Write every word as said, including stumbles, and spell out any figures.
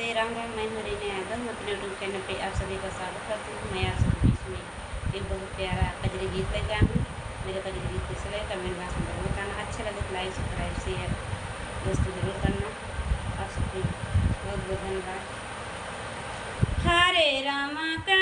राम राम, मैं हूँ रीना यादव। मैं अपने YouTube चैनल पे आप सभी का स्वागत करती हूँ। मैं आप सभी के बीच में एक बहुत प्यारा कजरी गीत लेके आई हूँ। मेरे कजरी गीत कैसे लगे, कमेंट बॉक्स में जरूर बताना। अच्छे लगे तो लाइक, सब्सक्राइब, शेयर, दोस्तों, जरूर करना। आप सबको बहुत बहुत धन्यवाद। हरे रामा का